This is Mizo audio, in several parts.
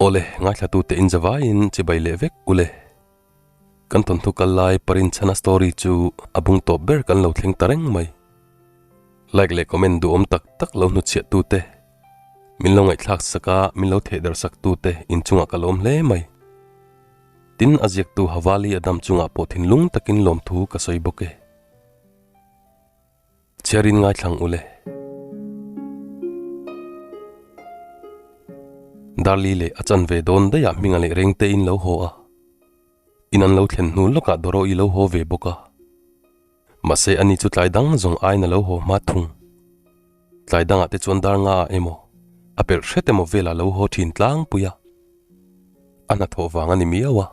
Awle, ngaithlatute in zavaiin chibai leh vek ule. Kan thawnthu kal lai Parinchhana story chu a bung tawp ber kan lo thleng ta reng mai. Like leh comment duhawm tak tak lo hnuchhiah tute, min lo ngaihthlak sak a, min lo thehdarh sak tute inchungah ka lawm hle mai. Tin, a ziaktu Havali Adam chungah pawh thinlung takin lawmthu ka sawi bawk e. Chhiarin ngaithlang ule. Darli leh a chan ve dawn daih ah hminga leh reng te in lo haw a. In an lo thlen hnu lawkah Doro i lo haw ve bawk a. Mahse ani chu tlai dang zawng aiin a lo haw hma thung. Tlai dangah te chuan dar nga ah emaw, a pelh hret emaw velah lo haw thin tlangpui a. A hnathawh vang a ni miau a,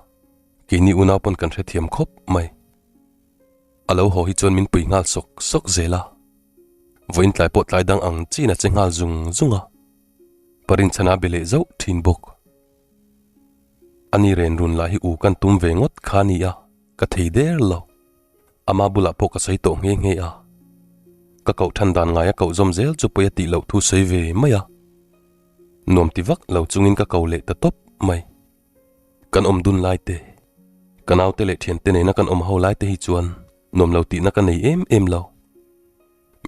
keini unau pawn kan hrethiam khawp mai. A lo haw hi chuan min pui nghal sawk sawk zel a, vawiin tlai pawh tlai dang ang chiin a che nghal zung zung a, Parinchhana be leh zauh thin bawk. Ani ren run lah hi u kan tum ve ngawt kha a ni a, ka thei der lo. Ama bulah pawh ka sawi tawh nghe nghe a, ka koh than dan ngaia koh zawm zel chu pawi a tih loh thu sawi ve mai a, nuam ti vak lo chungin ka ko leh ta tawp mai. Kan awm dun lai te, ka naute leh thiante nena kan awm ho lai te hi chuan nuam lo tihna ka nei em em lo.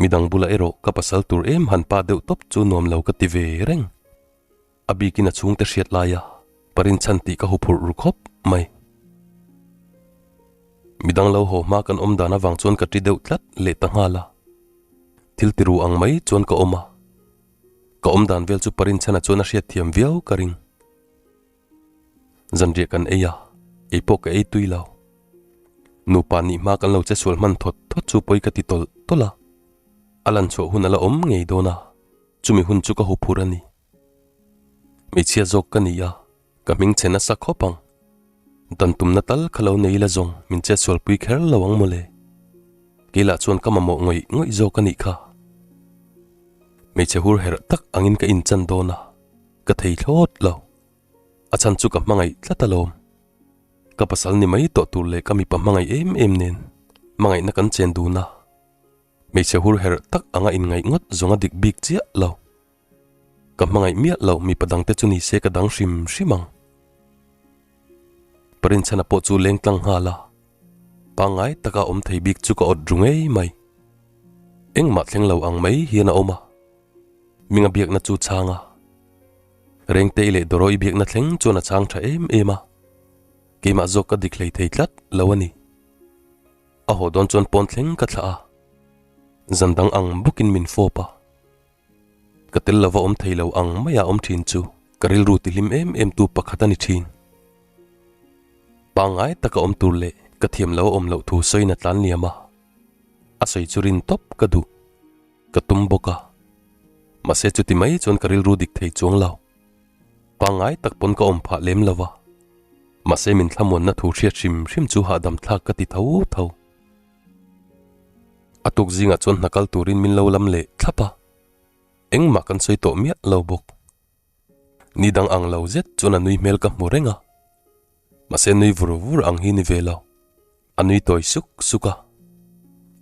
Midang bulah erawh ka pasal tur em han pa deuh tawp chu nuam lo ka ti ve reng. A bikin a chhungte hriat laia parinchhan tih ka huphurh ru khawp mai. Midang lo haw hma kan awm dan avang chuan ka ṭi deuh tlat leh ta nghal a. Thil ti ru ang mai chuan ka awm a. Ka awm dan vel chu parinchhana chuan a hriatthiam viau ka ring. Zanriah kan ei a, ei pawh ka ei tui lo. Nupa nih hma kan lo che sual hman thawt thawt chu pawi ka ti tawlh tawlh a. A lan chhuah hun a la awm ngei dawn a, chumi hun chu ka huphurh a ni. Hmeichhia zawk ka ni a, ka hming chhe nasa khawp ang. Dan tumna tal kha lo nei ila zawng min che sualpui kher lo ang mawle. Keilah chuan ka mamawh ngawih ngawih zawk a nih kha. Hmeichhe hur herh tak angin ka inchan dawn a. Ka thei thlawt lo. A chhan chu ka hmangaih tlat alawm. Ka pasal ni mai tawh tur leh ka mipa hmangaih em em nen hmangaihna kan chen dun a. Hmeichhe hur herh tak anga inngaih ngawt zawng a dik bik chiah lo. Ka hmangaih miah lo mipa dangte chu ni se ka dang hrim hrim ang. Parinchhana pawh chu leng tlang nghal a. Pangngai taka awm thei bik chu ka awt ru ngei mai. Engmah thleng lo ang mai hian a awm a. Minga biakna chu chhang a. Rengtei leh Doro-i biakna thleng chuan a chhang tha em em a. Keimah zawk ka dik hlei thei tlat lo a ni. A haw dawn chuan pawn thleng ka thlah a. Zan dang ang bawkin min fawp a. Ka tel lova awm thei lo ang maia awm thin chu ka rilru ti hlim em em tu pakhat a ni thin. Pangngai taka awm tur leh ka thiam lo a awm loh thu sawiin a tlan liam a. A sawi chu rin tawp ka duh. Ka tum bawk a. Mahse chuti mai chuan ka rilru dik thei chuang lo. Pangngai tak pawn ka awm phah lem lo va. Mahse min thlamuanna thu hriat hrim hrim chu hahdam thlak ka ti tho tho. A tuk zingah chuan hna kal turin min lo lam leh thlap a. Engmah kan sawi tawh miah lo bawk. Ni dang ang lo zet chuan a nui hmel ka hmu reng a. Mahse nui vur vur ang hi ni ve lo. A nui tawi suk suk a.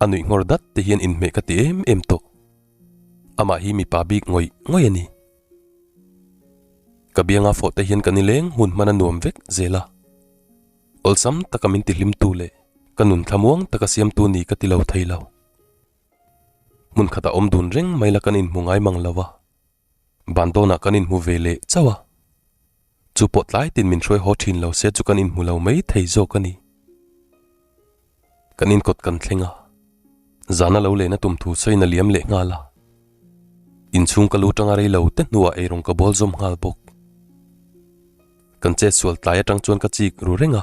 A nuih nghawr dat te hian inhmeh ka ti em em tawh. Amah hi mipa bik ngawih ngawih a ni. Ka bianga fawh te hian ka nileng hun hman a nuam vek zel a. Awlsam taka min tihlim tu leh ka nun thlamuang taka siamtu ni ka ti lo thei lo. Hmun khatah awm dun reng mai la kan inhmu ngai mang lo a. Ban dawnah kan inhmu ve leh chauh a, chu pawh tlai tin min hruai haw thin lo se chu kan inhmu lo mai thei zawk a ni. Kan inkawt kan thleng a, zana lo lehna tum thu sawiin a liam leh nghal a. Inchhung ka lu tanga rei lo te hnuah eirawng ka bawl zawm nghal bawk. Kan chet sual tlai atang chuan ka chik ru reng a,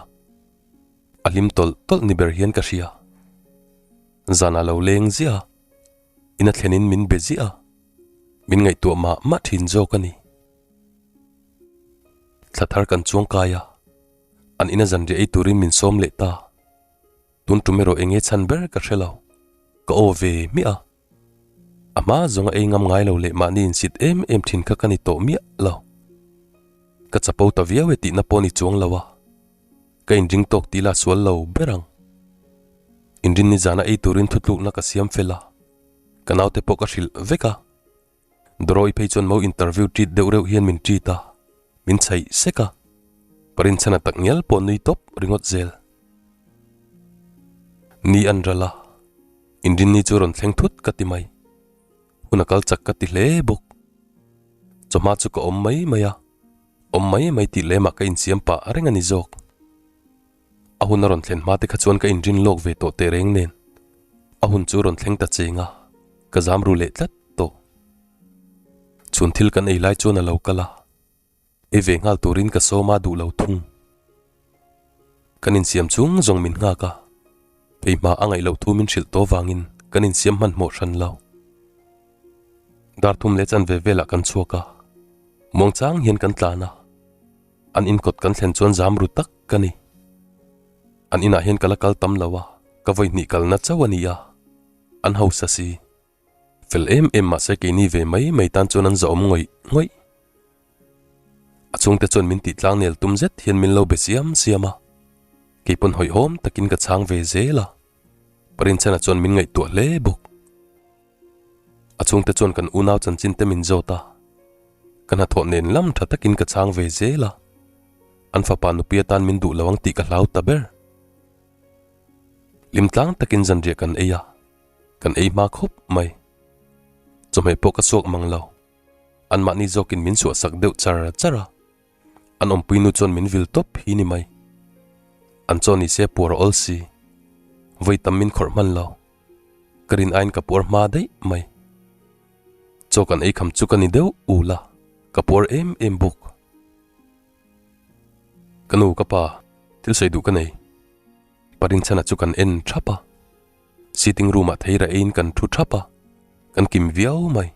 a hlim tawlh tawlh ni ber hian ka hria. Zanah lo leng ziah a. Ina thlenin min be ziah a, min ngaihtuah mah mah thin zawk a ni. Thla thar kan chuang kai a, an ina zanriah ei turin min sawm leh ta. Tun tum erawh enge chhan ber ka hre lo, ka aw ve miah a. A hma zawnga ei ngam ngai lo leh mahni insit em em thin kha ka ni tawh miah lo. Ka chapo ta viau e tihna pawh ni chuang lo a, ka inring tawk tih la sual lo ber ang. Inrinni zana ei turin thutlukna ka siam fel a, ka naute pawh ka hrilh vek a. Doro-i phei chuan mo interview treat deuh reuh hian min treat a, Min chhaih sek a, Parinchhana tak ngial pawh nui tawp ringawt zel. Ni an ral a, inrinni chu rawn thleng thut ka ti mai. Hun a kal chak ka ti hle bawk. Chawhma chu ka awm mai mai a, awm mai mai tih lemah ka insiam pah reng a ni zawk. A hun a rawn thlen hma te kha chuan ka inrin lawk ve tawh teh reng nen, a hun chu rawn thleng ta cheng a, ka zam ru leh tlat tawh. Chhun thil kan ei lai chuan a lo kal a, ei ve nghal turin ka sawm a duh lo thung. Kan insiam chung zawng min nghak a, phei hma a ngaih loh thu min hrilh tawh vangin kan insiam hmanhmawh hran lo. Dar thum leh chanve velah kan chhuak a, muangchang hian kan tlan a. An inkawt kan thlen chuan zam ru tak ka ni. An inah hian ka la kal tam lo a, ka vawi hnih kalna chauh a ni a, an hausa si. Fel em em mahse keini ve mai mai tan chuan an zahawm ngawih ngawih. A chhungte chuan min tih tlang nel tum zet hian min lo be siam siam a, keipawn hawihhawm takin ka chhang ve zel a, Parinchhana chuan min ngaihtuah hle bawk. A chhungte chuan kan unau chanchin te min zawt a, ka hnathawh nen lam tha takin ka chhang ve zel a, an fapa nupui atan min duh lo ang tih ka hlau ta ber. Hlim tlang takin zanriah kan ei a, kan ei hma khawp mai. Chawhmeh pawh ka suak mang lo, anmahni zawkin min suahsak deuh char char a, an awmpui nu chuan min vil tawp hi ni mai. An chaw ni se puar a awl si, vawi tam min khawrh hman lo. Ka rin aiin ka puar hma daih mai. Chaw kan ei kham chu ka ni deuh ul a, ka puar em em bawk. Ka nu ka pa, thil sawi duh ka nei. Parinchhana chu kan en thap a. Sitting room ah theira eiin kan thu thap a, kan kim viau mai.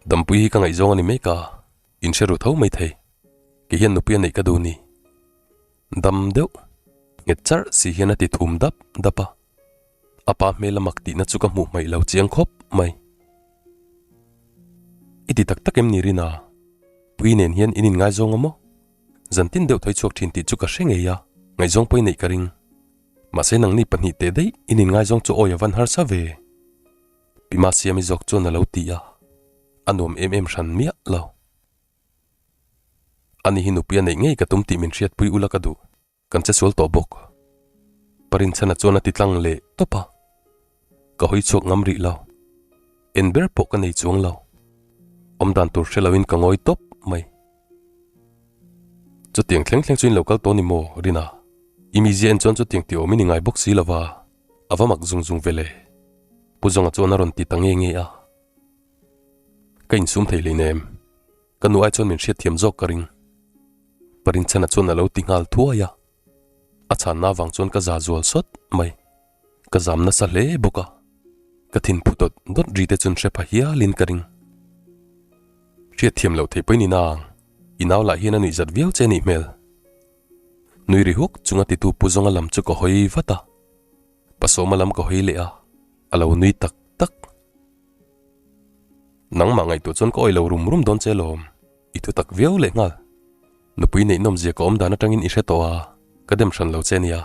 Dampui hi ka ngaihzawng a ni mek a, in hre ru tho mai thei. Kei hian nupui a neih ka duh ni. Dam deuh, nghet charh si hian a ti thum dap dap a. A pa hmel a mak tihna chu ka hmuh hmaih lo chiang khawp mai. I ti tak tak em ni Rina? Pui nen hian in inngaizawng a maw? Zantin deuh thawi chhuak thin tih chu ka hre ngei a, ngaihzawng pawh i neih ka ring. Mahse nangni pahnih teh daih in inngaizawng chu awi a van harsa ve. Pi Masiami zawk chuan a lo ti a, a nuam em em hran miah lo. Ani hi nupui a neih ngei ka tum tih min hriatpui ula ka duh. Kan che sual tawh bawk. Parinchhana chuan a ti tlang leh tawp a. Ka hawi chhuak ngam rih lo. En ber pawh ka nei chuang lo. Awm dan tur hre loin ka ngawi tawp mai. Chutiang thleng thleng chu in lo kal tawh ni maw, Rina? I mizia en chuan chutiang tih awm i ni ngai bawk si lova, a va mak zung zung ve le. Pu Zawnga chuan a rawn ti ta nge nge a. Ka insum thei hleinem. Ka nu ai chuan min hriatthiam zawk ka ring. Parinchhana chuan a lo ti nghal thuai a. A chhanna avang chuan ka za zual sawt mai. Ka zam nasa hle bawk a. Ka thin phu dawt dawt ri te chuan hre pha hialin ka ring. Hriatthiam loh theih pawhin i na ang. I nau lah hian a nuih zat viau che a nih hmel. Nui ri huk chunga titu Pu Zawnga lam chu ka hawi vat a. Pasawma lam ka hawi leh a, a lo nui tak tak. Nangmah ngaihtuah chuan ka awih lo rum rum dawn che lawm, i thu tak viau leh nghal. Nupui neih nawmzia ka awm dan atangin i hre tawh a, ka dem hran lo che nia.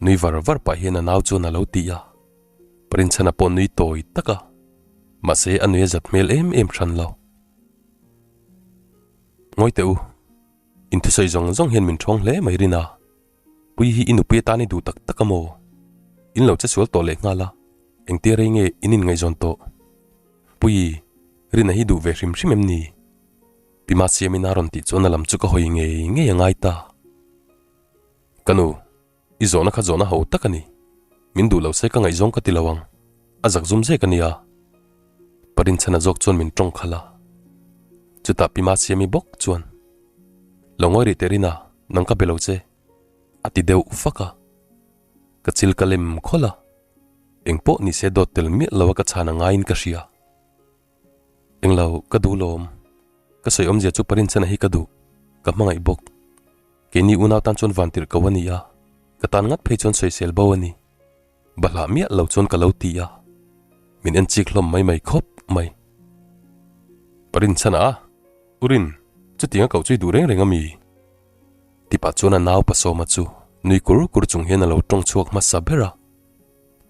Nui var var pah hian a nau chuan a lo ti a, Parinchhana pawh nui tawi tak a, mahse a nui a zat hmel em em hran lo. Ngawi teh u, in thusawi zawng zawng hian min thawng hle mai Rina. Pui hi i nupui atan i duh tak tak a maw? In lo che sual tawh leh nghal a, engtia rei nge in inngaihzawn tawh? Pui, Rina hi duh ve hrim hrim em ni? Pi Masiamin a rawn tih chuan a lam chu ka hawi ngei ngei a ngai ta. Ka nu, i zawhna kha zawhna ho tak a ni. Min duh lo se ka ngaihzawng ka ti lo ang, a zak zum zek a nia. Parinchhana zawk chuan min tawng khalh a. Chutah Pi Masiami bawk chuan, Lo ngawi rih teh Rina, nang ka be lo che, a ti deuh fak a. Ka chil ka lem khawlh a, eng pawh ni se dawt tel miah lo a ka chhan a ngaiin ka hria. Englo, ka duh lawm. Ka sawi awmzia chu Parinchhana hi ka duh, ka hmangaih bawk. Keini unau tan chuan van tirh ko a ni a, ka tan ngat phei chuan sawisel bo a ni. Bahlah miah lo chuan ka lo ti a, min en chik hlawm mai mai khawp mai. Parinchhana a, U Rin, chutiang a koh chu i duh reng reng a mi? Tipah chuan a nau Pasawma chu nui kur kur chung hian a lo tawng chhuak hmasa ber a,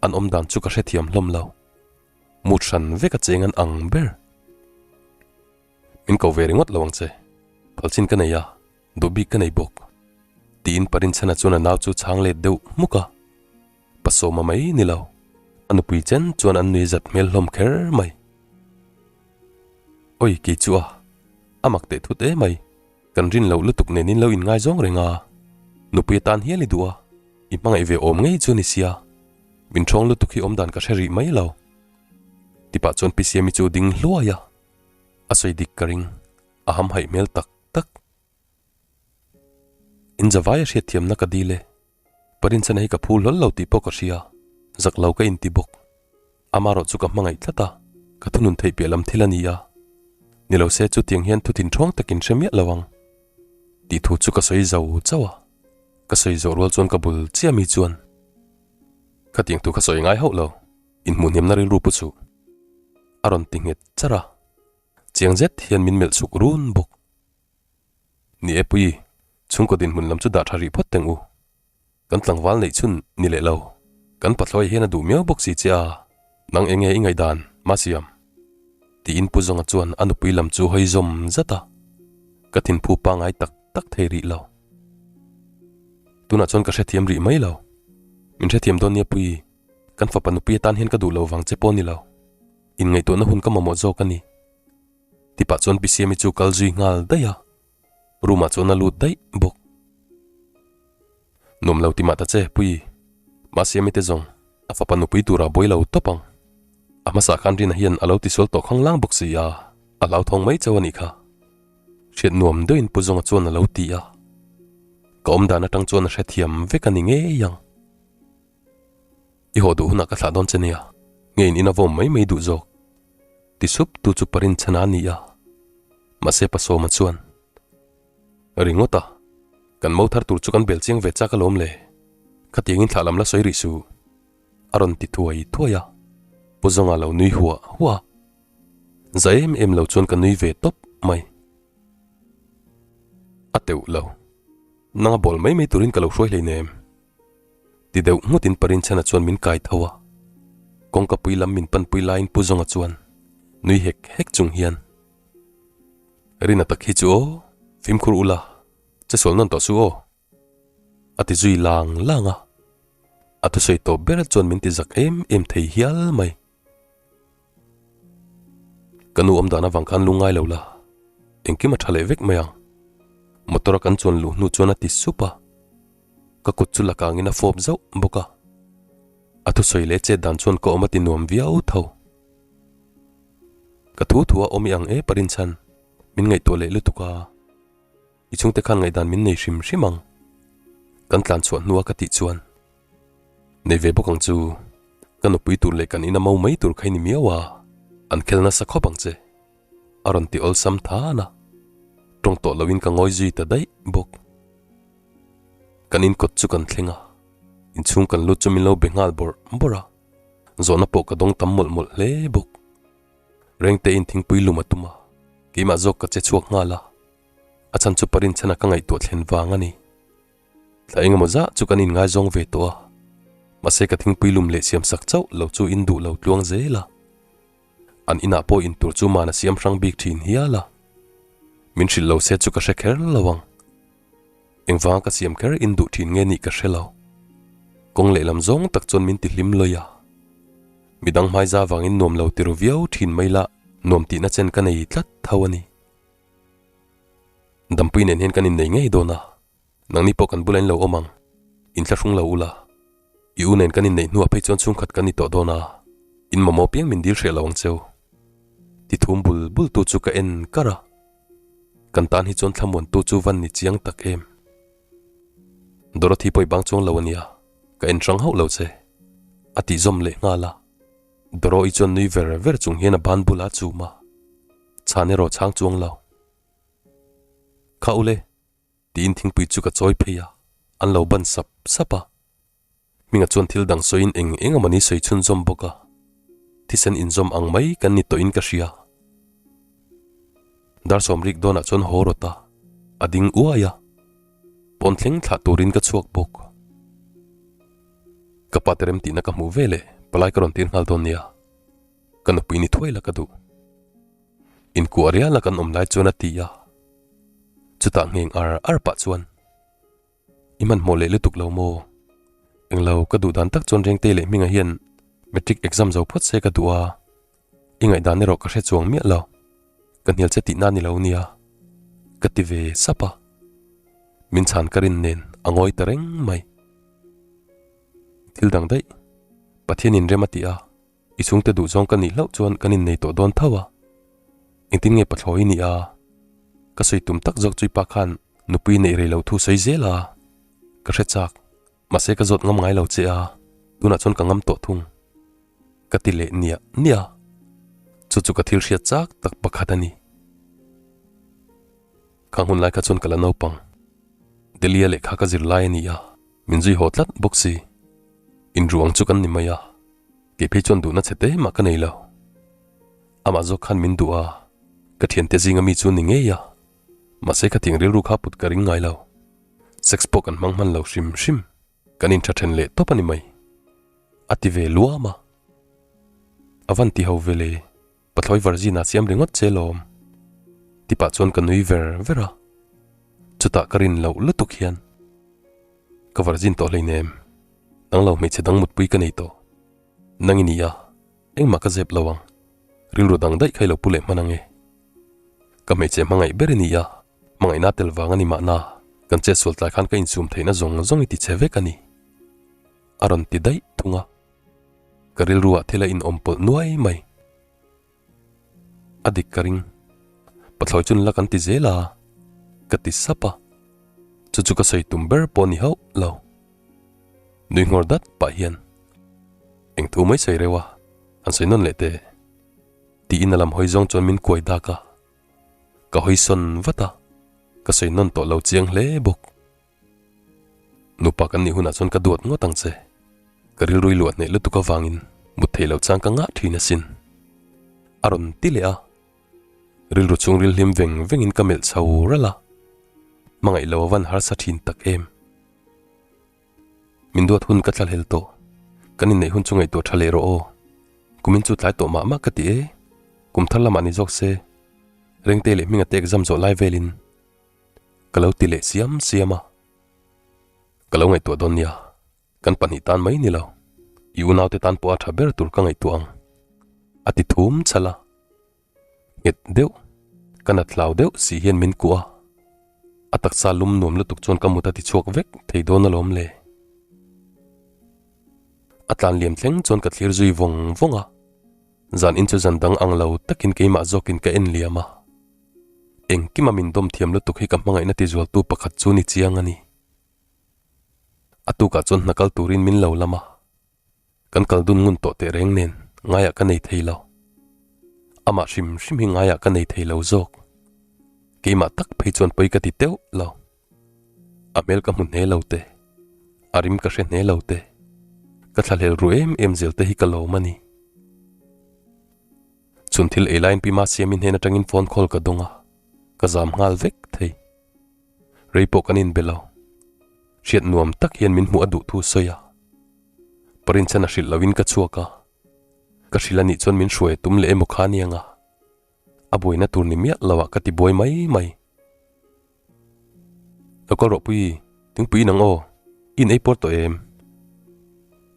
an awm dan chu ka hrethiam hlawm lo. Mut hran vek a cheng an ang ber. Min ko ve ringawt lo ang che. Phalchin ka nei a, duh bik ka nei bawk. Tiin Parinchhana chuan a nau chu chhang let deuh hmuk a. Pasawma mai ni lo, a nupui chen chuan an nui zat hmel hlawm kher mai. Oi kei chu a, a mak teh thut e mai, kan rin loh lutuk nen in lo inngaizawng reng a, nupui atan hial i duh a, i hmangaih ve awm ngei chu ni sia, min ṭhawng lutuk hi awmdan ka hre rih mai lo. Tipah chuan Pi Siami chu ding hluai a, a sawi dik ka ring, a hamhaih hmel tak tak. In zavai a hriatthiamna ka dil e. Parinchhana hi ka phu hlawl lo tih pawh ka hria, zak lo ka inti bawk. Amarawh chu ka hmangaih tlat a, ka thunun theih piah lam thil a ni a. Ni lo se chutiang hian thu thinthawng takin hre miah lo ang. Tih thu chu ka sawi zo chauh a, ka sawi zawh rual chuan ka bul chiah mi chuan, Khatiang thu kha sawi ngai hauh lo, inhmuhniamna rilru pu chuh. A rawn ti nghet charh a, chiang zet hian min melh chhuk run bawk. Ni e Pui, chhungkaw dinhmun lam chu dah tha rih phawt teng u. Kan tlangval neih chhun ni leh lo, kan pathlawi hian a duh miau bawk si che a, nang enge i ngaihdan, Masiam? Tiin Pu Zawnga chuan a nupui lam chu hawi zawm zat a, ka thinphu pangai tak tak thei rih lo. Tunah chuan ka hrethiam rih mai lo. Min hrethiam dawn nia Pui, kan fapa nupui atan hian ka duh lo vang che pawh ni lo. Inngaihtuahna hun ka mamawh zawk a ni. Tipah chuan Pi Siami chu kal zui nghal daih a, room ah chuan a lut daih bawk. Nuam lo ti mah ta che, Pui. Mah Siami te zawng, a fapa nupui turah buai lo tawp ang. A hmasa khan Rina hian a lo tisual tawh khang lang bawk si a, a hlauthawng mai chauh a nih kha. Hriat nuam deuhin Pu Zawnga chuan a lo ti a. Ka awmdan atang chuan a hrethiam vek a ni ngei ang. I haw duh hunah ka thlah dawn che nia, nge in in a vawm mai mai duh zawk. Ti sup tu chu Parin chhana a ni a, mahse Pasawma chuan, Ringawt a, kan mo thar tur chu kan bel chiang ve chak alawm le, khatiangin thlah lam la sawi rih suh, a rawn ti thuai thuai a, Pu Zawnga lo nui huah huah a, za em em lo chuan ka nui ve tawp mai. A teuh lo, nanga bawl mai mai turin ka lo hruai hleinem. Ti deuh ngawtin Parinchhana chuan min kai tho a, kawngka pui lam min panpui laiin Pu Zawnga chuan nui hek hek chung hian, Rina tak hi chu aw, fimkhur ula, che sual nawn tawh su aw, a ti zui lang lang a, a thusawi tawp ber chuan min ti zak em em thei hial mai. Ka nu awm dan avang khan lungngai lo la, engkim a tha leh vek mai ang. Motor a kan chuan luh hnu chuan a ti sup a, ka kut chu la kangin a fawp zauh bawk a. A thusawi leh chet dan chuan ka awm a ti nuam viau tho. Ka thu thu a awm i ang e Parinchhan, min ngaihtuah leh lutuk a. I chhungte khan ngaihdan min nei hrim hrim ang. Kan tlan chhuah hnua ka tih chuan. Nei ve bawk ang chu, ka nupui tur leh kan ina mo mai tur kha i ni miau a, an khel nasa khawp ang che. A rawn ti awlsam than a, tawng tawh loin ka ngawi zui ta daih bawk. Kan inkawt chu kan thleng a, inchhung kan lut chu min lo be nghal bawrh bawrh a, zawhna pawh ka dawng tam mawlh mawlh hle bawk. Rengtein thingpui lum a tum a, keimah zawk ka che chhuak nghal a, a chhan chu Parinchhana ka ngaihtuah thlen vang a ni. Thla engemaw zah chu kan inngaizawng ve tawh a, mahse ka thingpui lum leh siam sak chauh lo chu in duh lo tluang zel a. An inah pawh in tur chu man a siam hrang bik thin hial a, min hrilh lo se chu ka hre kher lo ang. Engvanga ka siam kher in duh thin nge nih ka hre lo. Kawng lehlam zawng tak chuan min ti hlim lawih a. Midang hmaiza vangin nuam lo ti ru viau thin mai lah nuam tihna chen ka nei tlat tho a ni. Dampui nen hian kan innei ngei dawn a, nangni pawh kan bula in lo awm ang, inthlahrung lo ula. I u nen kan inneih hnuah phei chuan chhungkhat kan ni tawh dawn a, in mamawh piang min dil hreh lo ang cheu. Ti thum bul bul tu chu ka en kar a, kan tan hi chuan thlamuan tu chu van ni chiang tak em. Dorothy pawh i bang chuang lo ania, ka en hrang hauh lo che, a tih zawm leh nghal a. Doro-i chuan nui ver ver chung hian a ban bulah a chum a, chhan erawh chhang chuang lo. Kha ule, tiin thingpui chu ka chawi phei a, an lo ban sap sap a. Hminga chuan thil dang sawiin eng eng amawni sawi chhunzawm bawk a, thisen inzawm ang mai kan ni tawhin ka hria. Dar sawmrik dawnah chuan haw rawt a, a ding uai a, pawn thleng thlah turin ka chhuak bawk. Ka pa te remtihna ka hmuh ve leh palai ka rawn tir nghal dawn nia, ka nupui ni thuai la ka duh. Inkuah riala kan awm lai chuan a ti a. Chutah ngheng ar ar pah chuan, I hmanhmawh leh lutuk lo maw? Englo, ka duh dan tak chuan Rengtei leh Hminga hian matric exam zo phawt se ka duh a, i ngaihdan erawh ka hre chuang miah lo, ka hnial che tihna ni lo nia, ka ti ve sap a. Min chhan ka rin nen a ngawi ta reng mai. Thil dang daih, Pathianin rem a ti a, I chhungte duh zawng ka nih hlauh chuan kan innei tawh dawn tho a. Engtin nge pathlawi i nih a? Ka sawi tum tak zawk chu i pa khan nupui neih rei lo thu sawi zel a. Ka hre chak, mahse ka zawt ngam ngai lo che a, tunah chuan ka ngam tawh thung. Ka ti leh niah niah a, chu chu ka thil hriat chak tak pakhat a ni. Khang hun lai kha chuan ka la naupang. Delhi-a lehkha ka zir lai a ni a, min zui haw tlat bawk si. Inruang chu kan ni mai a. Kei phei chuan duhna chhe te mah ka nei lo. Amah zawk khan min duh a, ka thiante zinga mi chu ni ngei a. Mahse khatiang rilru kha put ka ring ngai lo. Sex pawh kan hmang hman lo hrim hrim. Kan intha then leh tawp a ni mai. A ti ve luam a. A van ti ho ve le, pathlawi varzina siam ringawt che lawm. Ti pah chuan ka nui ver ver a. Chutah ka rin loh lutuk hian ka varzin tawh hleinem. Nang lo hmeichhe dang mutpui ka nei tawh. Nang i ni a, engmah ka zep lo ang. Rilru dang daih kha i lo pu leh hman ang e. Ka hmeichhe hmangaih ber i ni a, hmangaihna tel vang a ni mahna, kan chetsual tlai khan ka insum theihna zawng zawng i ti che vek a ni. A rawn ti daih thung a. Ka rilru ah thil a inawm pawlh nuai mai. A dik ka ring. Pathlawi chu nula kan ti zel a, ka ti sap a. Chu chu ka sawi tum ber pawh ni hauh lo. Nui nghawr dat pah hian, Eng thu mai sawi reuh a, an sawi nawn leh teh. Tiin a lam hawi zawng chuan min kuai dak a. Ka hawi sawn vat a, ka sawi nawn tawh lo chiang hle bawk. Nupa kan nih hunah chuan ka duat ngawt ang che. Ka rilrui luah hneh lutuk avangin mut theih loh chang ka ngah thin asin. A rawn ti leh a. Rilru chhungril hlim veng vengin ka melh chho ralh a. Hmangaih lo avan harsa thin tak em. Min duat hun ka thlahlel tawh. Kan inneih hun chu ngaihtuah tha leh rawh aw. Kumin chu tlai tawh mah mah ka ti e. Kum thar lamah ni zawk se. Rengte leh hminga te exam zawh lai velin. Ka lo ti leh siam siam a, ka lo ngaihtuah dawn nia, kan pahnih tan mai ni lo, i unaute tan pawh a tha ber tur ka ngaihtuah ang, a ti thum chhal a, nghet deuh, ka nat hlau deuh si hian min kuah a, a taksa lum nuam lutuk chuan ka mut a ti chhuak vek thei dawn alawm le. A tlan liam thleng chuan ka thlir zui vawng vawng a, zan in chu zan dang ang lo takin keimah zawkin ka en liam a. Engkima min dawm thiam lutuk hi ka hmangaihna tizualtu pakhat chu ni chiang a ni. A tukah chuan hna kal turin min lo lam a, kan kal dun ngun tawh teh reng nen ngaiah ka nei thei lo. Amah hrim hrim hi ngaiah ka nei thei lo zawk. Keimah tak phei chuan pawi ka ti teuh lo. A hmel ka hmu hne lo te, a rim ka hre hne lo te, ka thlahlel ru em em zel te hi ka lawm a ni. Chhun thil ei laiin Pi Masiami hnen atangin phone call ka dawng a, ka zam nghal vek thei. Rei pawh kan inbe lo. Hriat nuam tak hian min hmuh a duh thu sawi a. Parinchhan a hrilh loin ka chhuak a, ka hrilh anih chuan min hruai a tum leh emaw kha aniang a, a buaina tur ni miah lo ah ka ti buai mai mai. Lo kal rawh pui, thingpui in ang aw, i in ei pawr tawh em?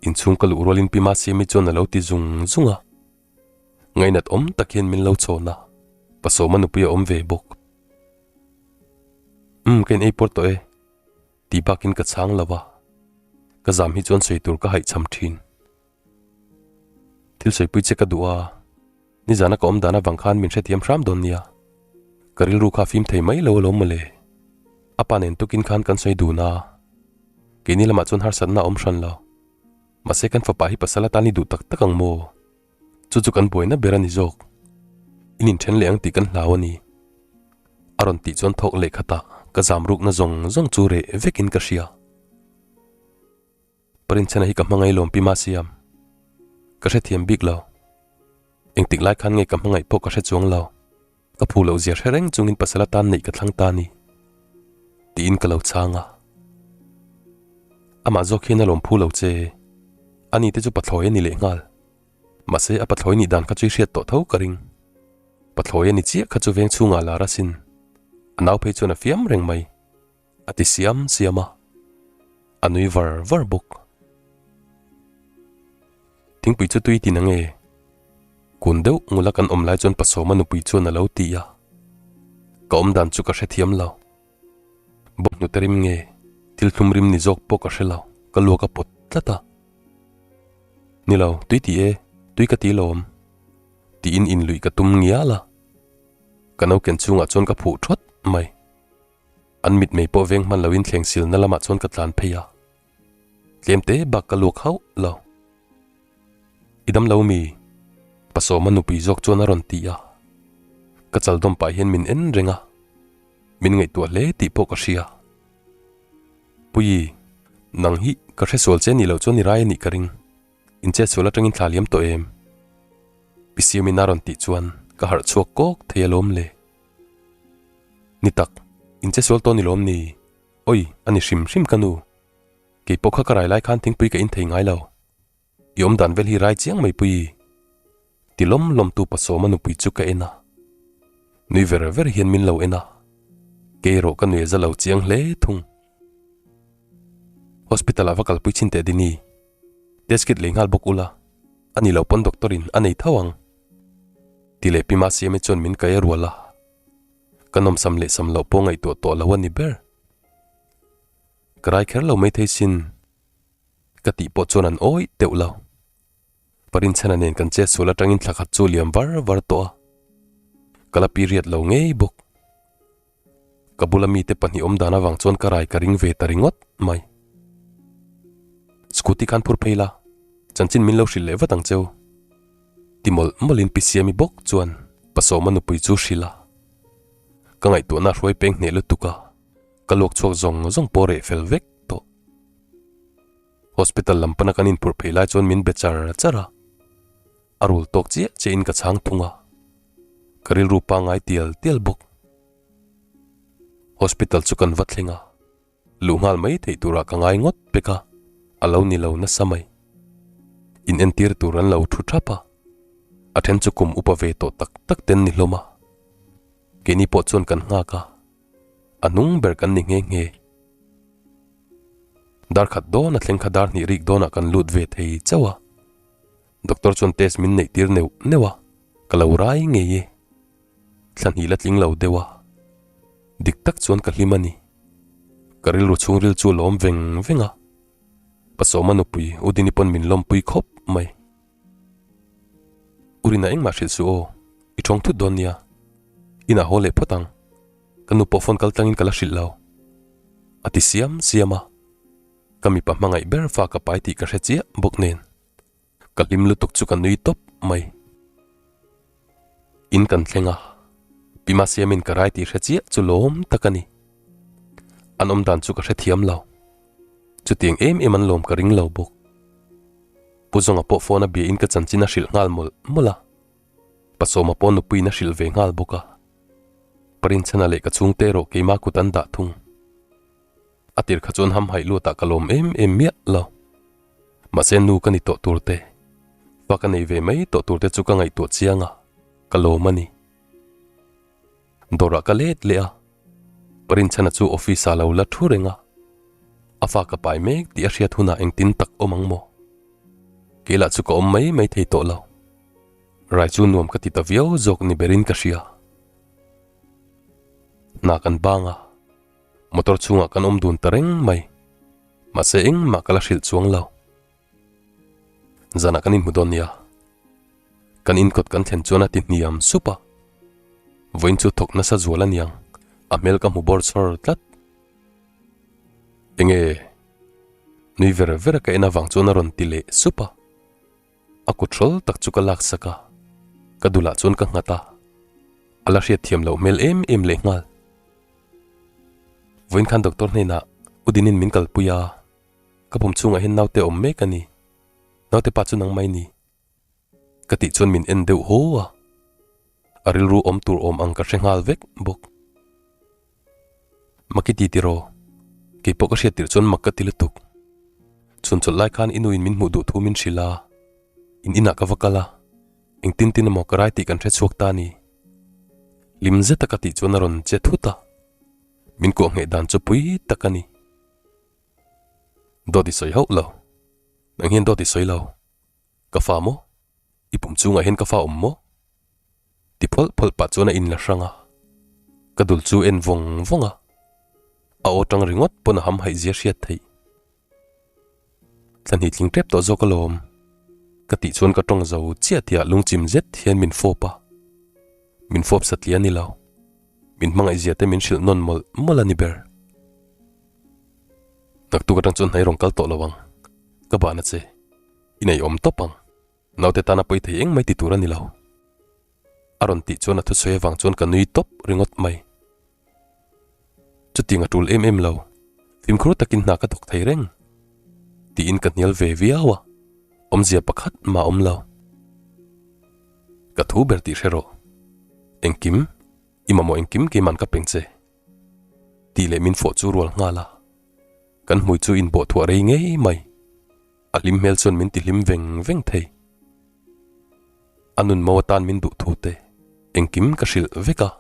Inchhung ka luh rualin Pi Masiami chuan a lo ti zung zung a. Ngainat awm tak hian min lo chhawn a, Pasawma nupui a awm ve bawk. Umm ka in ei pawr tawh e, tih bakin ka chhang lo a, ka zam hi chuan sawi tur ka haihchham thin. Thil sawipui che ka duh a, nizana ka awm dan avang khan min hrethiam hram dawn nia. Ka rilru kha a fim thei mai lo alawm mawle. A pa nen tukin khan kan sawi dun a, keini lamah chuan harsatna a awm hran lo. Mahse kan fapa hi pasal atan i duh tak tak ang maw? Chu chu kan buaina ber a ni zawk. In inthen leh ang tih kan hlau a ni. A rawn tih chuan thawk leh khatah ka zam rukna zawng zawng chu reh vekin ka hria. Parinchhana hi ka hmangaih lawm pi Masiam. Ka hrethiam bik lo. Engtik lai khan nge ka hmangaih pawh ka hre chuang lo. Ka phu loh zia hre reng chungin pasal atan neih ka thlang ta ni. Tiin ka lo chhang a. Amah zawk hian a lawm phu lo che. Ani te chu pathlawi a ni leh nghal. Mahse a pathlawi nih dan kha chu i hriat tawh tho ka ring. Pathlawi a ni chiah kha chu veng chhungah lar asin. A nau phei chuan a fiam reng mai, a ti siam siam a, a nui var var bawk. Thingpui chu tui tin ange? Kun deuh ngula kan awm lai chuan Pasawma nupui chuan a lo ti a, ka awm dan chu ka hrethiam lo. Bawnghnute rim nge thil thlum rim ni zawk pawh ka hre lo, ka luak a pawt tlat a. Ni lo, tui ti e, tui ka ti lawm, tiin inluih ka tum ngial a. Ka nauken chungah chuan ka phuh thawt mai. An mitmei pawh veng hman loin thleng silna lamah chuan ka tlan phei a. Tlem te bak ka luak hauh lo. I dam lo mi? Pasawma nupui zawk chuan a rawn ti a. Ka chal dawm pah hian min en reng a. Min ngaihtuah hle tih pawh ka hria. Puii, nang hi ka hresual che nih loh chuan i rai a nih ka ring. In chetsual atangin thla liam tawh em? Pi Siamin a rawn tih chuan ka harh chhuak kawk thei alawm le. Ni tak, in chetsual tawh ni lawm ni? Oi, a ni hrim hrim ka nu. Kei pawh kha ka rai lai khan thingpui ka in thei ngai lo. I awm dan vel hi rai chiang mai pui. Ti lawm lawm tu Pasawma nupui chu ka en a. Nui ver ver hian min lo en a. Kei erawh ka nui za lo chiang hle thung. Hospital ah va kalpui chin teh Dini. Test kit lei nghal bawk ula, a ni lo pawn doctor in a nei tho ang. Ti leh Pi Masiami chuan min kai a rual a. Ka nawmsam leh sam loh pawh ngaihtuah tawh lo a ni ber. Ka rai kher lo mai thei sin. Ka tih pawh chuan an awih teuh lo. Parinchhana nen kan chet sual atangin thla khat chu liam var var tawh a. Ka la period lo ngei bawk. Ka bula mite pahnih awm dan avang chuan ka rai ka ring ve ta ringawt mai. Scooty khan phur phei la, chanchin min lo hrilh leh vat ang cheu. Ti mawlh mawlhin Pi Siami bawk chuan Pasawma nupui chu hrilh a. Ka ngaihtuahna a hruai peng hneh lutuk a. Ka luak chhuak zawng zawng pawh reh fel vek tawh. Hospital lam pana kan inphurh phei lai chuan min be char char a, a rul tawk chiah chiahin ka chhang thung a, ka rilru pangngai tial tial bawk. Hospital chu kan va thleng a, luh nghal mai theih turah ka ngai ngawt pek a, a lo ni lo nasa mai. In entir tur an lo thu thap a, a then chu kum upa ve tawh tak tak ten ni hlawm a, keini pawh chuan kan nghak a. A hnung ber kan ni nghe nghe. Dar khat dawn a thleng kha dar hnih rik dawnah kan lut ve thei chauh a. Doctor chuan test min neih tir neuh neuh a, ka lo rai ngei e. Thla hnih la tling lo deuh a. Dik tak chuan ka hlim a ni. Ka rilru chhungril chu a lawm veng veng a. Pasawma nupui Udini pawn min lawmpui khawp mai. Urina engmah hrilh suh aw, i thawng thut dawn nia. Inah haw leh phawt ang. Ka nu pawh phone kal tlangin ka la hrilh lo. A ti siam siam a. Ka mipa hmangaih ber fa ka pai tih ka hre chiah bawk nen. Ka hlim lutuk chu ka nui tawp mai. In kan thleng a, Pi Masiamin ka rai tih hre chiah chu lawm tak a ni. An awm dan chu ka hrethiam lo. Chutiang em em an lawm ka ring lo bawk. Pu Zawnga pawh phone a bia in ka chanchin a hrilh nghal mawlh mawlh a. Pasawma pawh nupuiin a hrilh ve nghal bawk a. Parinchhana leh ka chhungte erawh keimah kut an dah thung. A tir kha chuan hamhaih luatah ka lawm em em miah lo. Mahse nu ka ni tawh tur te, fa ka nei ve mai tawh tur te chu ka ngaihtuah chiang a, ka lawm a ni. Dawrah ka let leh a, Parinchhana chu office ah lo la thu reng a, a fa ka pai mek tih a hriat hunah engtin tak awm ang maw? Kei lah chu ka awm mai mai thei tawh lo. Rai chu nuam ka ti ta viau zawk ni berin ka hria. Hna kan bang a, motor chhungah kan awm dun ta reng mai. Mahse engmah ka la hrilh chuang lo. Zanah kan inhmu dawn nia. Kan inkawt kan thlen chuan a ti hniam sup a. Vawiin chu thawk nasa zual a niang, a hmel ka hmu bawr chawr tlat. Enge? Nui ver ver a ka en avang chuan a rawn ti leh sup a. A kut hrawl tak chu ka laksak a, ka dulah chuan ka nghat a, a la hriat thiam loh hmel em em leh nghal. Vawiin khan doctor hnenah U Dinin min kalpui a, ka pum chhungah hian naute awm mek a ni, naute pa chu nang mai ni ka tih chuan min en deuh haw a, a rilru awm tur awm ang ka hre nghal vek bawk. Maki ti tiraw? Kei pawh ka hriat tirh chuan mak ka ti lutuk. Chhun chawlh lai khan i nuin min hmuh duh thu min hrilh a, in inah ka va kal a, engtin tin emaw ka rai tih kan hre chhuak ta a ni. Hlim zeta ka tih chuan a rawn che thut a. Min kuah ngheh dan chu pui tak a ni. Dawt i sawi hauh lo. Nang hian dawt i sawi lo. Ka fa maw? I pum chungah hian ka fa awm maw? Ti phawlh phawlh pah chuan a inla hrang a. Ka dul chu en vawng vawng a. A aw tang ringawt pawn a ham haih zia hriat theih. Thlan hi tling tep tawh zawk alawm. Ka tih chuan ka tawng zo chiah tihah lungchim zet hian min fawp a. Min fawp satliah a ni lo. Min hmangaih zia te min hrilh nawn mawlh mawlh a ni ber. Naktuk atang chuan hnai rawn kal tawh lo ang. Ka bahna che. I nei awm tawp ang. Naute tana pawi thei eng mai ti tur a ni lo. A rawn tih chuan a thusawi avang chuan ka nui tawp ringawt mai. Chutiang a tul em em lo, fimkhur takin hna ka thawk thei reng. Tiin ka hnial ve viau a, awmzia pakhat mah awm lo. Ka thu ber tih hre rawh. Engkim, i mamawh engkim keiman ka peng che. Tih leh min fawh chu rual nghal a. Kan hmui chu inbawh thuah rei ngei mai. A hlim hmel chuan min ti hlim veng veng thei. A nun mo atan min duh thu te engkim ka hrilh vek a.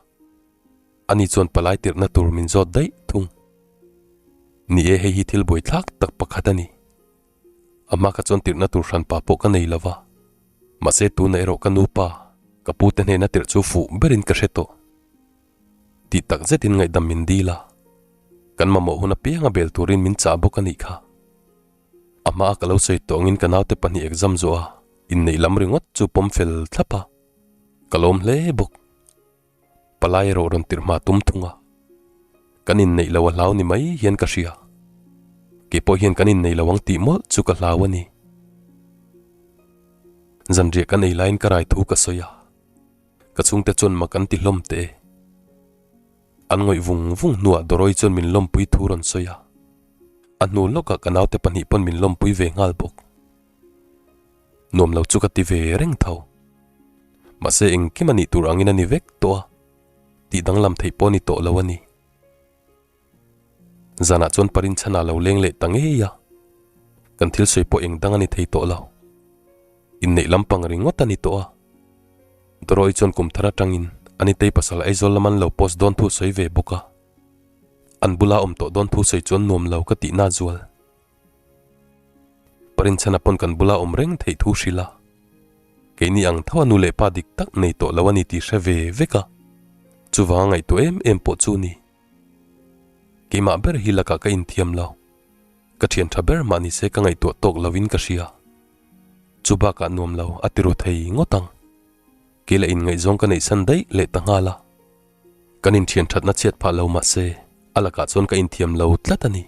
Ani chuan palai tirhna tur min zawt daih thung. Ni e, hei hi thil buaithlak tak pakhat a ni. A hma kha chuan tirhna tur hranpa pawh ka nei lo va. Mahse tunah erawh ka nupa, ka pute hnena tirh chu fuh berin ka hre tawh. Tih tak zetin ngaihdam min dil a. Kan mamawh hun apianga bel turin min chah bawk a nih kha. A hmaa ka lo sawi tawh angin ka naute pahnih exam zawh a, inneih lam ringawt chu pawm fel thlap a. Ka lawm hle bawk. Palai erawh rawn tirh hma tum thung a, kan inneih lo a hlau ni mai hian ka hria. Kei pawh hian kan inneih lo ang tih mawlh chu ka hlau a ni. Zanriah kan ei laiin ka rai thu ka sawi a, ka chhungte chuan mak an ti hlawm teh e. An ngawih vung vung hnuah Dawrawi chuan min lawmpui thu rawn sawi a, a hnu lawkah ka naute pahnih pawn min lawmpui ve nghal bawk. Nuam lo chu ka ti ve reng tho. Mahse engkim a nih tur angin a ni vek tawh a, tih danglam theih pawh a ni tawh lo a ni. Zanah chuan Parinchhana lo leng leh ta ngei a, kan thil sawi pawh eng dang a ni thei tawh lo. Inneih lampang ringawt a ni tawh a. Dawrawi chuan kum thar atangin Anitei pasal Aizawl lam an lo post dawn thu sawi ve bawk a. An bula awm tawh dawn thu sawi chuan nuam lo ka tihna zual. Parinchhana pawn kan bula awm reng theih thu hrilh a, keini ang tho a nu leh pa dik tak nei tawh lo a ni tih hre ve vek a, chuvanga ngaihtuah em em pawh chu ni. Keimah ber hi lakah ka inthiam lo, ka thian tha ber mah nise ka ngaihtuah tawk lovin ka hria. Chu bakah nuam lo a ti ru thei ngawt ang. Kei lah inngaihzawng ka neihsan daih leh ta nghal a, kan inthian thatna chhiat phah lo mahse a lakah chuan ka inthiam lo tlat a ni.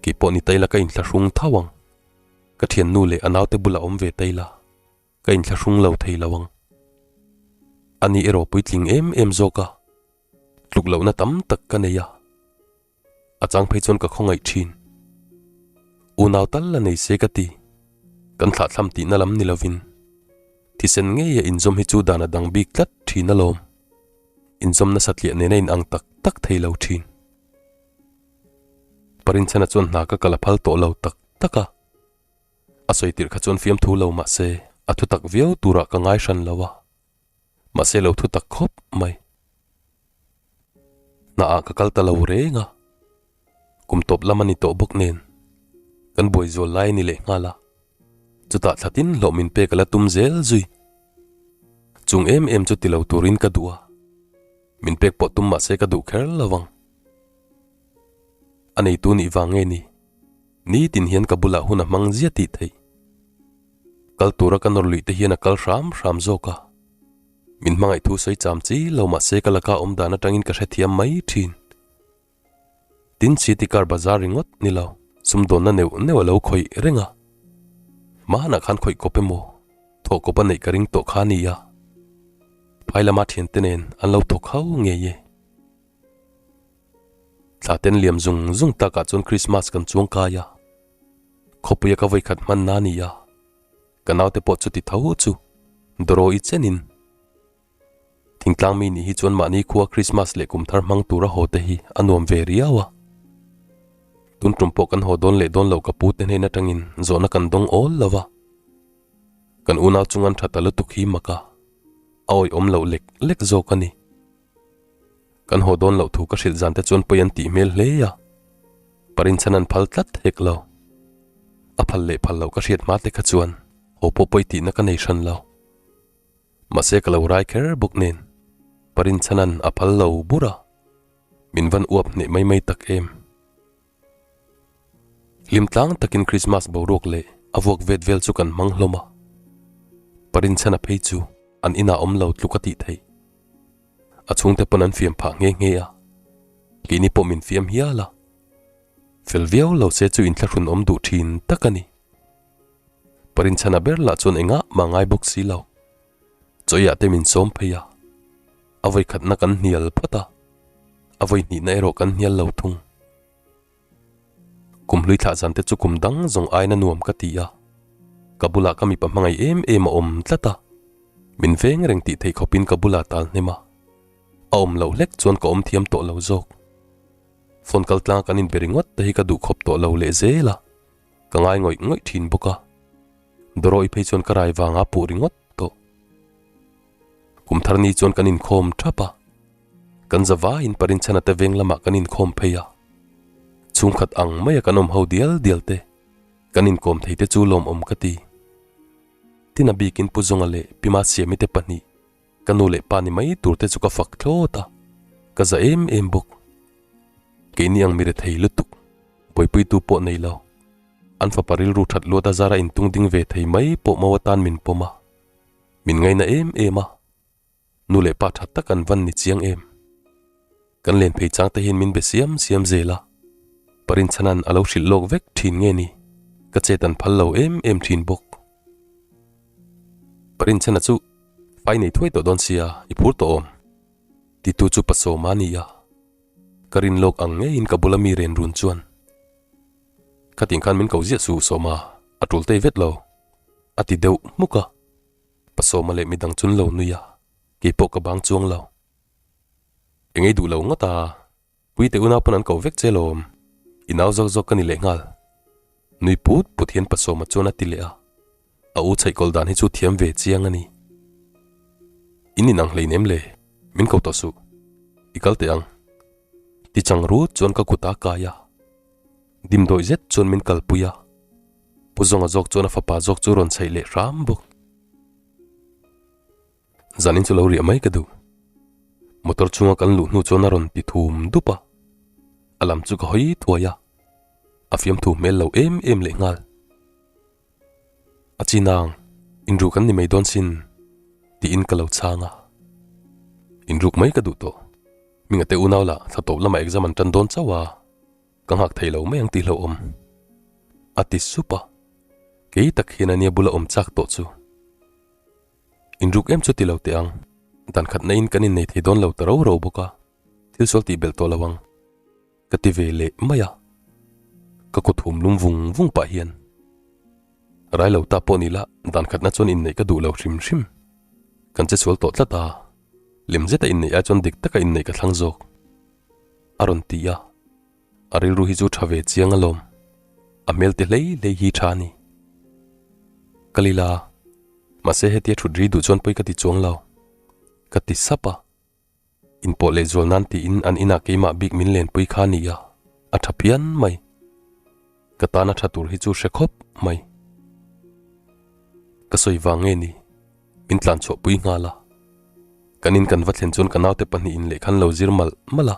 Kei pawh ni taila ka inthlahrung tho ang. Ka thiannu leh a naute bulah awm ve taila ka inthlahrung lo thei lo ang. Ani erawh puitling em em zawk a, tluk lohna tam tak ka nei a. A chang phei chuan ka khawngaih thin. Unau tal la nei se ka ti. Kan thlahthlam tihna lam ni lovin thisen ngeia inzawm hi chu dan a dang bik tlat thin alawm. Inzawm nasa tliah nena in ang tak tak thei lo thin. Parinchhana chuan hna ka kal a phal tawh lo tak tak a, a sawi tirh kha chuan fiamthu lo mah se a thu tak viau turah ka ngai hran lo a, mahse lo thu tak khawp mai. Hna ah ka kal ta lo reng a, kum tawp lam a ni tawh bawk nen kan buai zual lai a ni leh nghal a, chutah thla tin hlawh min pek a la tum zel zui. Chung em em chu ti lo turin ka duh a. Min pek pawh tum mahse ka duh kher lo vang. A neitu nih vang nge ni? Nitin hian ka bulah hun a hmang zia tih theih. Kal tura ka nawr luih te hian a kal hram hram zawk a. Min hmangaih thu sawi cham chi lo mahse ka laka awm dan atangin ka hrethiam mai thin. Tin city car bazar ringawt ni lo, sumdawnna neuh neuh a lo khawih reng a. Hmanah khan khawih kawp emaw, thawh kawp a neih ka ring tawh kha a ni a. Phai lama thiante nen an lo thawk ho ngei e. Thla ten liam zung zung takah chuan Christmas kan chuang kai a. Khawpuia ka vawikhat hmanna a ni a. Ka naute pawh chuti tho chu Doro-i chenin Thingtlang mi nih hi chuan mahni khua Krismas leh kum thar hmang tura haw te hi a nuam ve riau a. Tun tum pawh kan haw dawn leh dawn lo ka pu te hnen atangin zawhna kan dawng awl lo va. Kan unau chungan tha ta lutuk hi mak a, a awihawm loh lek lek zawk a ni. Kan haw dawn loh thu ka hrilh zan te chuan pawi an tih hmel hle a, Parinchhan an phal tlat hek lo. A phal leh phal loh ka hriat hma te kha chuan haw pawh pawi tihna ka nei hran lo. Mahse ka lo rai kher bawk nen Parinchhanan a phal lo bur a, min van uap hneh mai mai tak em. Hlim tlang takin Krismas boruak leh a vuak vet vel chu kan hmang hlawm a, Parinchhana phei chu an inah awm lo tluk a tih theih. A chhungte pawn an fiam phah nghe nghe a, keini pawh min fiam hial a. Fel viau lo se chu inthlahrun awm duh thin tak a ni. Parinchhana ber lah chuan engah mah ngai bawk si lo. Chawiah te min sawm phei a, a vawi khatna kan hnial phawt a, a vawi hnihna erawh kan hnial lo thung. Kum hlui thlah zan te chu kum dang zawng aina nuam ka ti a, ka bulah ka mipa hmangaih em em a awm tlat a, min veng reng tih theih khawpin ka bulah tal hnem a, a awm loh hlek chuan ka awm thiam tawh lo zawk. Phone kal tlang kan inbe ringawt te hi ka duh khawp tawh lo leh zel a, ka ngai ngawih ngawih thin bawk a, Dawrawi phei chuan ka rai vanga puh ringawt tawh. Kum thar ni chuan kan inkhawm thap a, kan za vaiin Parinchhana te veng lamah kan inkhawm phei a, chhungkhat ang maia kan awm ho dial dial te, kan inkawm thei te chu lawmawm ka ti. Tin a bikin Pu Zawnga leh Pi Masiami te pahnih ka nu leh pa ni mai tur te chu ka fak thlawt a, ka za em em bawk. Keini ang mi rethei lutuk, buaipuitu pawh nei lo. An fapa rilru that luat a zara intung ding ve thei mai pawh mau atan min pawm a, min ngaina em em a, nu leh pa tha tak an van ni chiang em. Kan len phei chang te hian min be siam siam zel a, Parinchhanan a lo hrilh lawk vek thin nge ni, ka chet an phal lo em em thin bawk. Parinchhana chu fai nei thuai tawh dawn sia, i phur tawh awm, titu chu Pasawma a ni a, ka rin lawk ang ngeiin ka bula mi ren run chuan. Khatin khan min ko ziah su Sawma, a tul tei vet lo, a ti deuh hmuk a. Pa Sawma leh midang chun lo nui a, kei pawh ka bang chuang lo. Eng ei duh lo ngawt a, Puite unau pawn an ko vek che lawm, i nau zawk zawk ka ni leh nghal. Nui put put hian Pa Sawma chuan a ti leh a, a u chhaihkawl dan hi chu thiam ve chiang a ni. In inang hlein em le, min ko tawh suh, i kal teh ang. Ti chang rut chuan ka kut a kai a. Dimdawih zet chuan min kalpui a, Pu Zawnga zawk chuan a fapa zawk chu rawn chheih leh hram bawk. Zanin chu lo riah mai ka duh. Motor chhunga kan luh hnu chuan a rawn ti thum dup a, a lam chu ka hawi thuai a, a fiamthu hmel lo em em leh nghal. A chinang, inruk an ni mai dawn sin, tiin ka lo chhang a. Inruk mai ka duh tawh. Hminga te unau lah thla tawp lamah exam an tan dawn chauh a, ka nghak thei lo mai ang tih hlauhawm. A ti sup a, kei tak hian ania bula awm chak tawh chu. Inruk em chu ti lo teh ang, dan khatna in kan innei thei dawn lo ta ro ro bawk a, thil sual tih belh tawh lo ang. Ka ti ve leh mai a, ka kut hum lum vung vung pah hian rai lo ta pawh ni la dan khatna chuan inneih ka duh lo hrim hrim. Kan che sual tawh tlat a, lem zeta inneih ai chuan dik taka inneih ka thlang zawk. A rawn ti a, a rilru hi chu tha ve chiang alawm, a hmel ti hlei hlei hi tha a ni. Ka lila, mahse hetia thut ri duh chuan pawi ka ti chuang lo, ka ti sap a. Inpawh leh zual nan tiin an inah keimah bik min lenpui kha a ni a, a tha phian mai. Ka tana tha tur hi chu hre khawp mai. Ka sawi vang nge ni, min tlan chhuah pui nghal a. Kan in kan va thlen chuan ka naute pahnihin lehkha an lo zir malh malh a,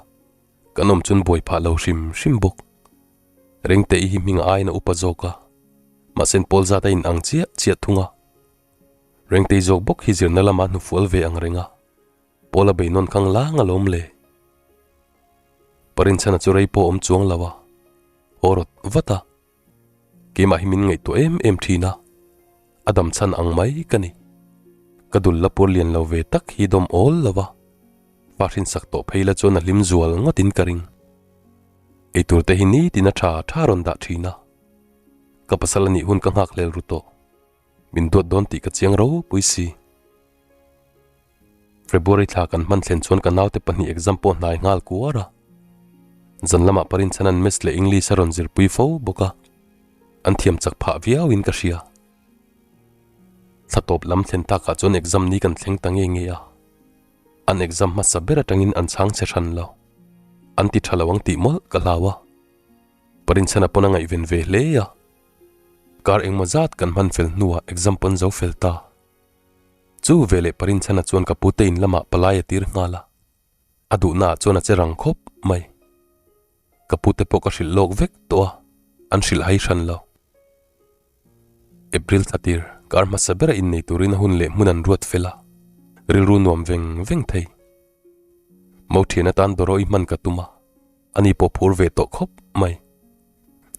kan awm chuan buai phah lo hrim hrim bawk. Rengte i hi hming a aiin a upa zawk a, mahse an pawl zat a in ang chiah chiah thung a. Rengtei zawk bawk hi zirna lama hnufual ve ang reng a. Paul a bei nawn khang lang alawm le. Parinchhana chu rei pawh awm chuang lo a, haw rawt vat a. Keimah hi min ngaihtuah em em thin a, a dam chhan ang mai ka ni. Ka dul la pur lian lo ve tak hi dawm awl lo a, fa hrinsak tawh phei la chuan a hlim zual ngawtin ka ring. Eitur te hi nitin a tha tha rawn dah thin a, ka pasal a nih hun ka nghak hlel ru tawh. Min duat dawn tih ka chiang ropui si. February thla kan hman thlen chuan ka naute pahnih exam pawh hnai nghal kuar a. Zan lamah Parinchhan an Maths leh English a rawn zirpui fo bawk a, an thiam chak phah viauin ka hria. Thla tawp lam thlen takah chuan exam ni kan thleng ta nge nge a. An exam hmasa ber atangin an chhang che hran lo. An ti tha lo ang tih mawlh ka hlau a. Parinchhana pawn a ngaihven ve hle a. Kar engmaw zat kan hman fel hnuah exam pawn zo fel ta. Chu veleh Parinchhana chuan ka pute in lamah palai a tir nghal a. A duhnaah chuan a che rang khawp mai. Ka pute pawh ka hrilh lawk vek tawh a, an hrilh hai hran lo. April thla tir, kar hmasa bera innei turin a hun leh hmun an ruat fel a, rilru nuam veng veng thei. Mo thian atan Doro-i hman ka tum a, ani pawh phur ve tawh khawp mai.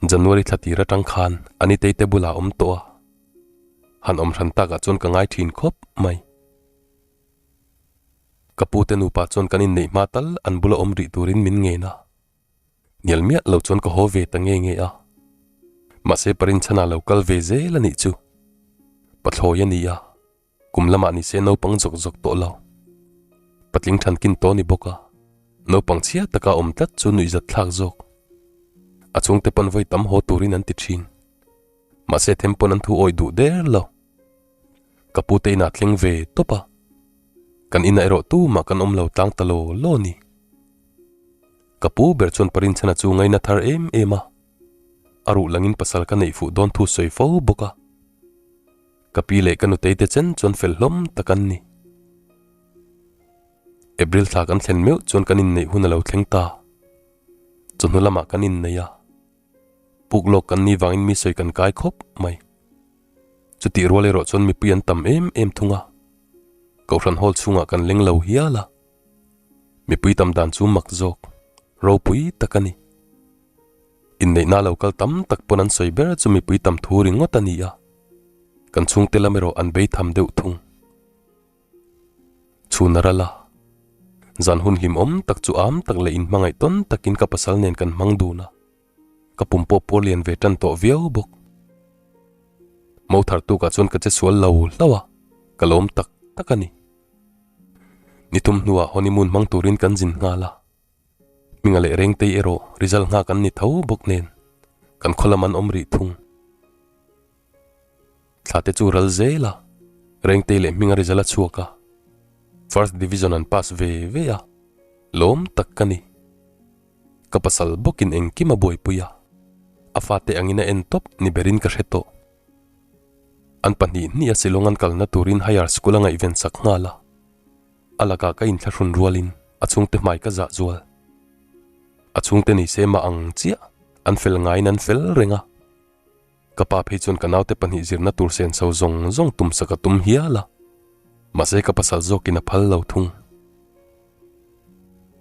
January thla tir atang khan Anitei te bulah a awm tawh a, han awm hran takah chuan ka ngai thin khawp mai. Ka pute nupa chuan kan inneih hma tal an bula awm rih turin min ngen a. Hnial miah lo chuan ka haw ve ta nge nge a. Mahse Parinchhana lo kal ve zel a nih chu. Pathlawi a ni a, kum lamah ni se naupang zawk zawk tawh lo. Patling thankin tawh a ni bawk a, naupang chhia taka awm tlat chu nuihzat thlak zawk. A chhungte pawn vawi tam haw turin an ti thin. Mahse them pawn an thu awih duh der lo. Ka pute inah thleng ve tawp a, kan inah erawh tumah kan awm lo tlang ta law law ni. Ka pu ber chuan Parinchhana chu ngaina thar em em a, a ruh langin pasal ka neih fuh dawn thu sawi fo bawk a. Ka pi leh ka nutei te chen chuan fel hlawm tak an ni. April thla kan thlen meuh chuan kan inneih hun a lo thleng ta. Chawhnu lamah kan innei a, puk lawk kan ni vangin mi sawi kan kai khawp mai. Chutih rual erawh chuan mipui an tam em em thung a, Kohhran hall chhungah kan leng lo hial a. Mipui tam dan chu mak zawk, ropui tak a ni. Inneihna lo kal tam tak pawn an sawi ber chu mipui tam thu ringawt a ni a, kan chhungte lam erawh an bei tham deuh thung. Chhun a ral a, zan hun hlimawm tak chu am tak leh inhmangaih tawn takin ka pasal nen kan hmang dun a. Ka pum pawh puar lian ve tan tawh viau bawk. Mo thar tukah chuan ka che sual lo hlauh a, ka lawm tak tak a ni. Ni thum hnuah honeymoon hmang turin kan zin nghal a. Hminga leh Rengtei erawh result nghak an ni tho bawk nen kan khaw lam an awm rih thung. Thla te chu ral zel a, Rengtei leh Hminga result a chhuak a, first division an pass ve ve a, lawm tak ka ni. Ka pasal bawkin engkim a buaipui a, a fate angin a en tawp ni berin ka hre tawh. An pahnih hnih a Shillong an kalna turin higher school a ngaihven sak nghal a, a lakah ka inthlahrun rualin a chhungte hmai ka zah zual. A chhungte ni se mah ang chiah, an fel ngaiin an fel reng a. Ka pa phei chuan ka naute pahnih zirna tur senso zawng zawng tumsak a tum hial a, mahse ka pasal zawkin a phal lo thung.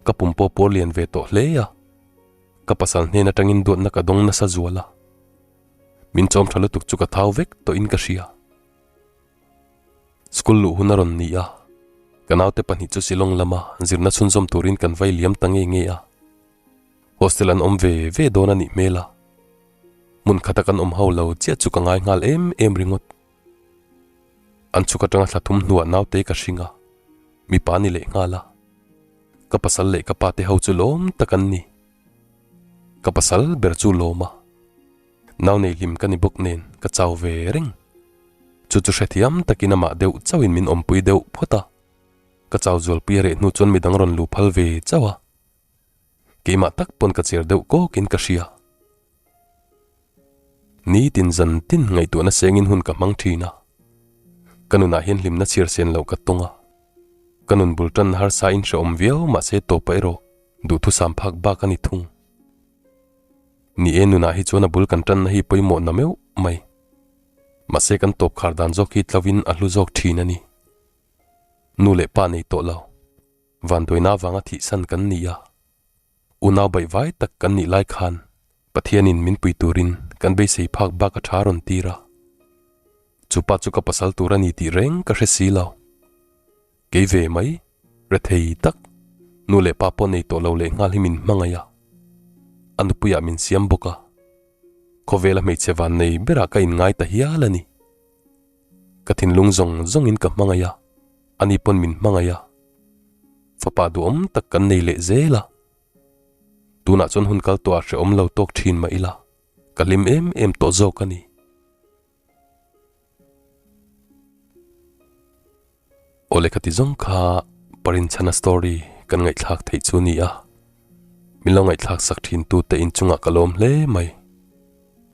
Ka pum pawh puar lian ve tawh hle a, ka pasal hnen atangin duatna ka dawng nasa zual a, min chawm tha lutuk chu ka thau vek tawhin ka hria. School luh hun a rawn ni a, ka naute pahnih chu Shillong lama zirna chhunzawm turin kan vai liam ta nge nge a. Hostel an awm ve ve dawn a nih hmel a, hmun khata kan awm ho lo chiah chu ka ngai nghal em em ringawt. An chhuk atanga thla thum hnuah naute ka hring a, mipa ni leh nghal a. Ka pasal leh ka pate ho chu lawm tak an ni. Ka pasal ber chu lawm a, nau nei hlim ka ni bawk nen ka chau ve reng. Chu chu hrethiam takin amah deuh chauhin min awmpui deuh phawt a, ka chau zualpui a reh hnu chuan midang rawn lu phal ve chauh a. Keimah tak pawn ka cher deuh kawkin ka hria. Nitin zan tin ngaihtuahna sengin hun ka hmang thin a. Ka nunah hian hlimna chhiar sen loh ka tawng a. Ka nun bul tan harsa in hrehawm viau mahse tawpa erawh duhthusam phak bak a ni thung. Ni e nunah hi chuan a bul kan tanna hi pawimawh na meuh mai. Mahse kan tawp khar dan zawk hi tlovin a hlu zawk thin a ni. Nu leh pa nei tawh lo. Vanduaina avanga thihsan kan ni a, unau baihvai tak kan nih lai khan Pathianin min pui turin kan beisei phak bak a tha rawn tir a. Chu pa chu ka pasal tur a ni tih reng ka hre si lo. Kei ve mai, rethei tak, nu leh pa pawh nei tawh lo leh nghal hi min hmangaih a, a nupuiah min siam bawk a. Khawvela hmeichhe van nei berah ka inngai ta hial a ni. Ka thinlung zawng zawngin ka hmangaih a, ani pawn min hmangaih a. Fapa duhawm tak kan nei leh zel a. Tunah chuan hun kal tawhah hrehawm lo tawk thin mah ila, ka hlim em em tawh zawk a ni. Aw lehkha ti zawng kha Parinchhana story kan ngaihthlak theih chu ni a. Min lo ngaihthlak sak thin tu te inchungah ka lawm hle mai.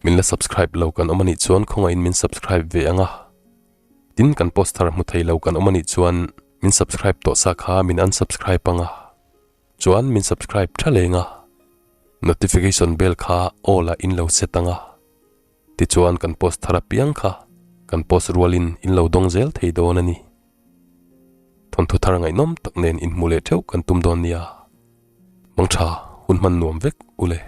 Min la subscribe lo kan awm anih chuan khawngaihin min subscribe ve ang a. Tin kan post thar hmu thei lo kan awm anih chuan min subscribe tawh sa kha min unsubscribe ang a. Chuan min subscribe tha leng a. Notification bell kha all ah in lo set ang a. Tichuan kan post thar apiang kha kan post rualin in lo dawng zel thei dawn a ni. Thawnthu thar ngaihnawm tak nen inhmu leh theuh kan tum dawn nia. Mangtha hun hman nuam vek u le.